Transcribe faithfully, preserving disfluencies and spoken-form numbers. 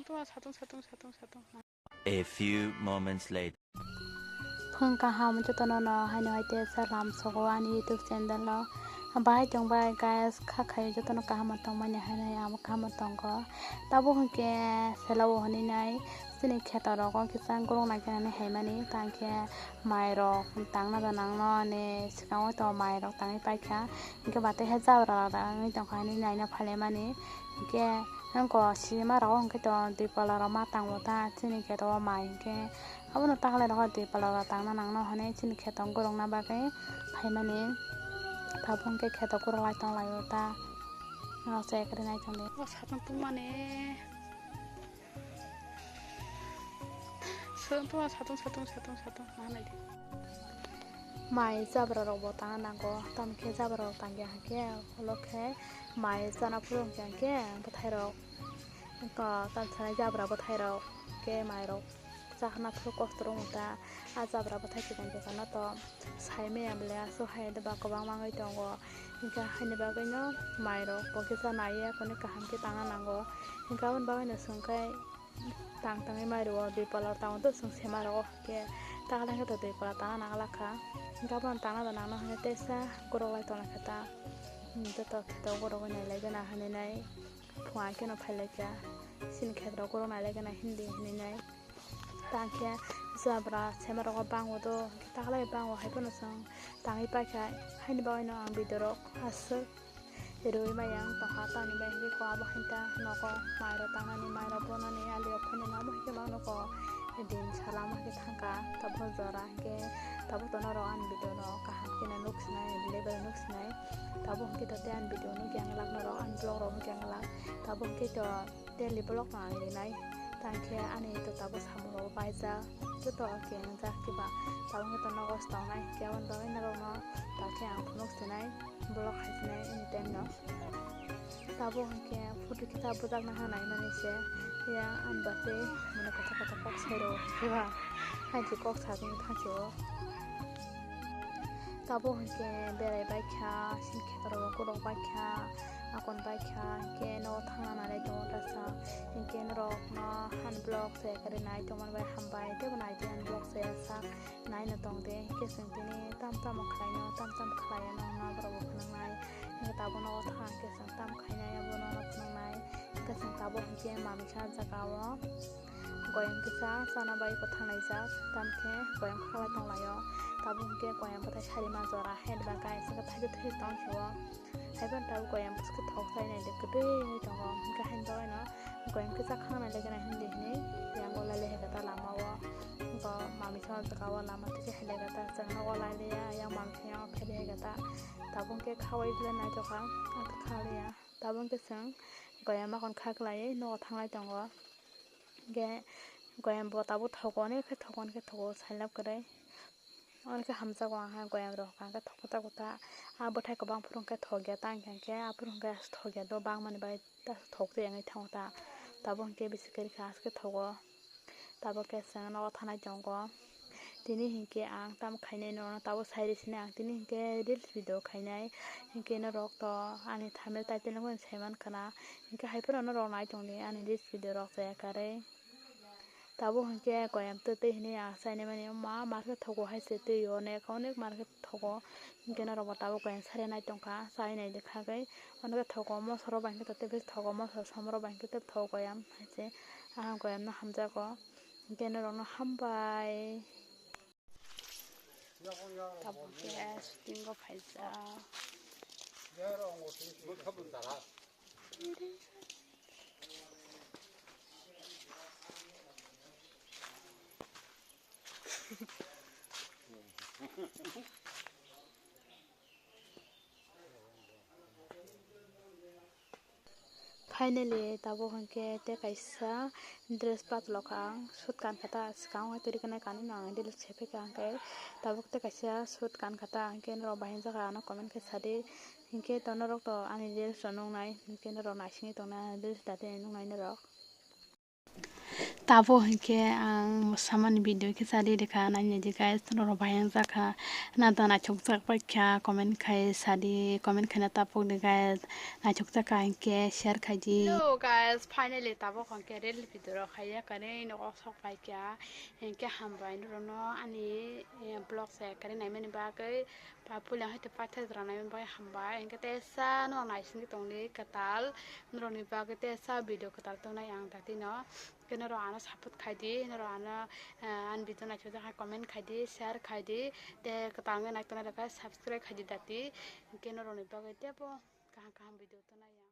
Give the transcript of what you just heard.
Tuma satung, satung, satung, satung. A few moments later. Phung kaham jotono no haino hai te salam sogo ani YouTube channel o. Bahai tong bai guys, kha khai jotono kaham tong mani haino hai amo kaham tongo. Tabo hwnkhe sela o hwnwi nai chini kheto rogo kisa gorok nai khe nani hai mani tang khe mai rok tang na da nang no ani swkang o to mai rok tangwi pai kha. Hwnkhe bate he jabra rok tangwi tong kha hinwi naina phai lai mani. Hwnkhe ang ko sima rok hwnkhe to dui pala rok ma tango ta chini kheto o mai hwnkhe abono taklai rok dui pala rok tangna nangno hinwi chini kheto gorokna bagwi phaimani. Tabuk hwnkhe kheto gorok lai tong lai o ta. Norok se kwrwi nai tong di. O satung tungmani. Satung tungma, satung, satung, satung, satung. Ma nai di. Mai jabra rok bo tangna nango. Tamo khe jabra rok tangya hwnkhe ulo khe mai chana phuru hwnkhe hwnkhe bwthai rok. Wngkha tamsani jabra bwthai rok khe mai rok chakna phuru kosto rw ta. A jabra bwthai chikon chikon no to sai maya bwle aswk hai ba kwbangma wngwi tongo. Hwnkhe haini bagwi no mai rok bo kisa naiya kunu kaham khe tangna nango. Hwnkhe aboni bagwi no chwng khe tang tangwi mai rwo dui pala tamo to chwng sema rwo hwnkhe taklai khe to dui pala tangna nang lakha. Hwnkhe abono tangna da nangno hwnwi teisa gorok lai tongla khe ta. Joto kheto gorogwi nai lai gana hinwi nai. Phunga khe no phai lai kha, chini kheto rok gorok nai lai gana hindi hinwi nai. Tang khe jabra sema rok bango do, taklai bango hai phano chwng tangwi pai kha, haini bagwi no ang video rok aswk rwui maya wng tongkha, tamni bagwi khe abo hain ta nogo mai rok tangnani, mai rok bonani, ali rok phainani, amo hai khe ma nogo din sala amo hai khe thang kha, tabuk jora hwnkhe tabuk to norok ani video no kaham khe no nuk sinai, level nuk sinai. Tabuk hwnkhe to tei ani video nukya glak norok, ani vlog rok nukya glak. Tabuk hwnkhe to daily vlog no ang rinai. Tang khe ani to tabuk samung rok paijak, joto khe wngjak kiba. Tabuk hwnkhe to nogo se tongnai, hwnkhe aboni bagwi norok no ta khe ang phunuk sinai, vlog khai sinai anytime no. Tabuk hwnkhe photo kisa bwjakna ha naimani se, ya ani bachwi mane kotor kotor kok sai rwo, kiba hai se kok sa tongwi thang sio. Tabuk hwnkhe berai bai kha, chini kheto rok gorok bai kha, akon bai kha, hwnkhe nogo thangna nanai tongo tasa. Hwnkhe norok no ani vlog se kwrwi nai tongmani bai hambai, teibo nai di ani vlog se sak nai no tong de. Hwnkhe chwng tini tam tamo khlai no, tam tam khlai ya no, norok bo phunuk nai. Hwnkhe tabuk nogo thang khe chwng tam khainai abo nono phunuknai. Hwnkhe chwng tabuk hwnkhe mamisa jaga o goyam kisa chana bai kwthang laijak, tamkhe goyam khaklai tonglaio. Tabuk hwnkhe goyam bwthai sarima jora, hai ba kaisa khe thaijak thaijak tong khe o. Haiphano tabuk goyam bwskhe thok chainai de kwtwi wngwi tongo, hwnkhe haino bagwino goyam kisa khaknai lekhe nai hindi hinwi yang o lailai hai khe ta lama o. Bo mamisa o jaga o lama twi khe hai lai khe ta, chwng nogo lailai ya, yang mamisa yang o phailai hai khe ta. Tabuk hwnkhe khawai belai naithok kha, ang khe kha liya. Tabuk hwnkhe chwng goyam makon kha kwlaiwi nogo thanglai tongo. Hwnkhe goyam bo tabuk thogo, onek khe thogo, onek khe thogo, sailab kwrwi. Onek khe hamjago ang ha goyam rok, hwnkhe thok kwta kwta. A bwthai kwbang phuru hwnkhe thok ya, tang hwnkhe aphuru hwnkhe thok ya do, bangmani bai ta thok twi wngwi thango ta. Tabuk hwnkhe bisi kwrwi kha, aswk khe thogo. Tabuk khe chwng nogo thanai tongo. Tini hinkhe ang tamo khainai norokno tabuk sai rw sini, ang tini hinkhe reels video khainai. Hinkhe norok to ani thumbnail title no sai mankha na. Hinkhe hai phano norok nai tongdi ani reels video rok chaya karwi. Tabuk hinkhe goyam twi twi hinwi ang sainai mani, ma, ma khe thogo hai se twi onek, onek ma khe thogo. Hinkhe norok bo tabuk goyam sari nai tongkha, sai nai de khagwi. Onek thogo moso rok bai khe tei thogo, moso som rok bai khe tei thogo goyam hai se. Ang goyam no hamjago. Hinkhe norokno hambai. Tabuk khe shooting o phaijak. Finally, tabuk hwnkhe tei kaisa dress patlok ang shoot kankha ta, swkang hai twi rwkhe nai kanwi no ang delete se phaikha, hwnkhe tabuk tei kaisa shoot kankha ta, hwnkhe norok bahai wngjakha ano comment khe sadi, hwnkhe to norok to ani reels rok nuknai, hwnkhe norok naisingwi tongnai ani reels da tei nuknai norok. Tabuk hinkhe ang samani video khe sadi rikha, nainai di guys, norok bai ang jakha, na da naithok jak pai kha, comment khai sadi, comment khaina tapuk di guys, naithok jak kha hinkhe share khai di. Hello guys, finally tabuk hinkhe real video rok khaiya kani nogo sok pai kha, hinkhe hambai norokno ani, eh, vlog se kani naimani bagwi. Pa puila haite paithak rwnai bai hambai, hinkhe teisa norok naisingwi tongdi kwtal, norokni bagwi teisa video kwtal tongnai ang datino. Hinkhe norok ano support khaidi, norok ano, eh, ani video naithok jak hai comment khaidi, share khaidi, tei kwtal wngwi naitongnai rokhe subscribe khaidi dati. Hinkhe norokni bagwi teibo kaham kaham video tongnai ang.